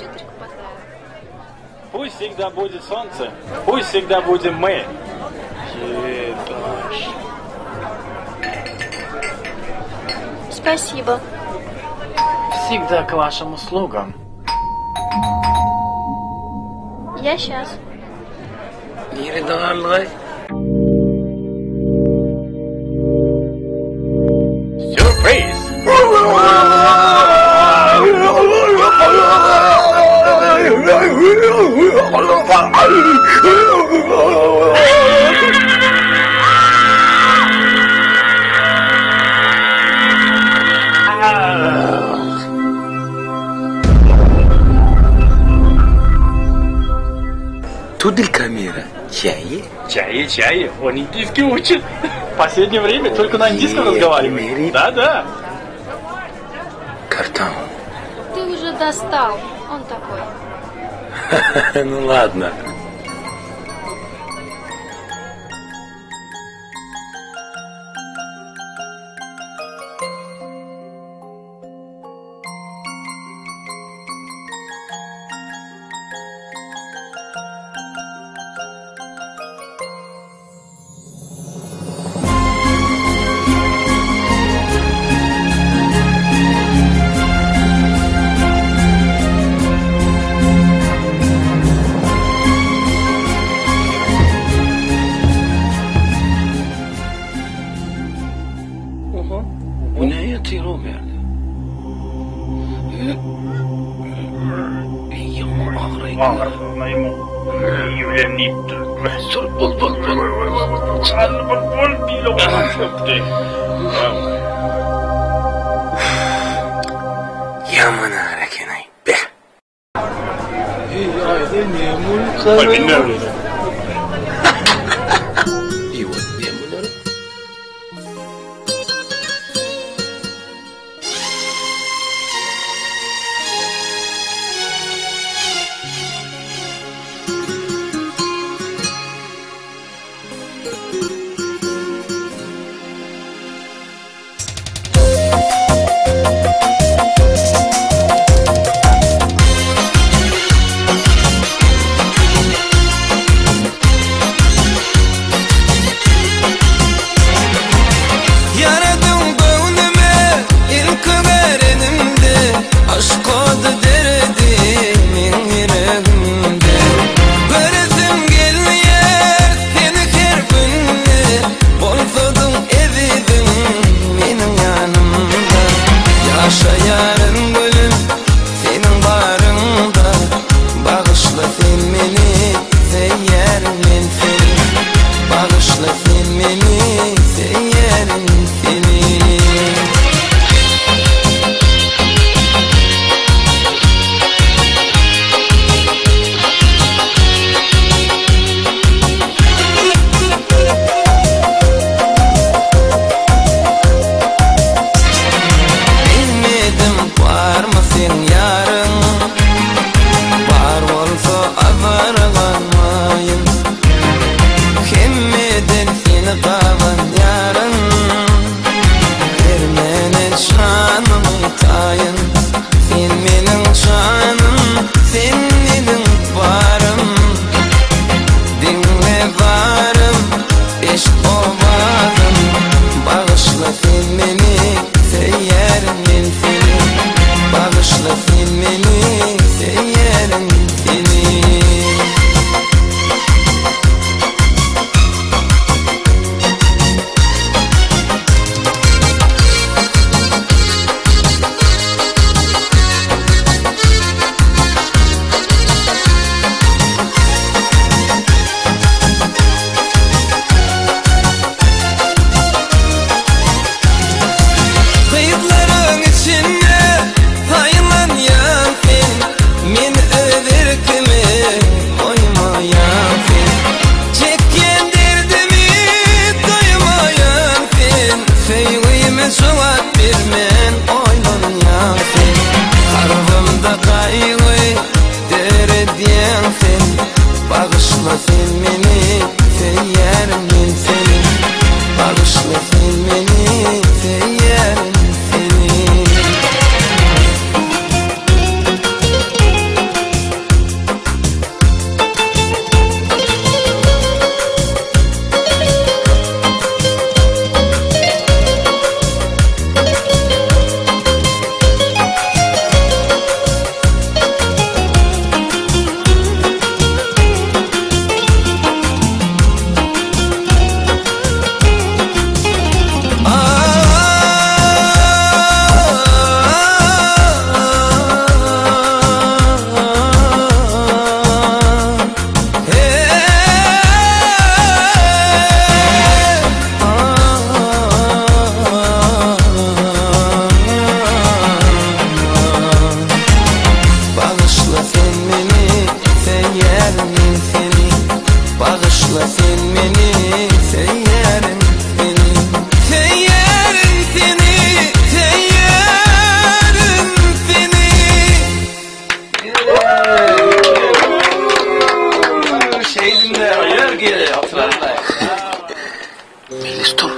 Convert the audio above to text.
Чуточку подправим. Пусть всегда будет солнце, пусть всегда будем мы. Ебаш. Спасибо. Всегда к вашим услугам. Я сейчас. Nirede galdygaý? Сюрприз! Tu dil kamera. Çaýy? Чаи, чаи, он индийский учит. В последнее время только на индийском разговаривает. Да, да. Karton. Ты уже достал. Он такой. Ну ладно. Bu ne ýatyr o bärde? Ýaman agyr Sul bul bul bul. Ýaman agyr eken-aý. Beh. Iwat diýen bulary. Meýlis tur.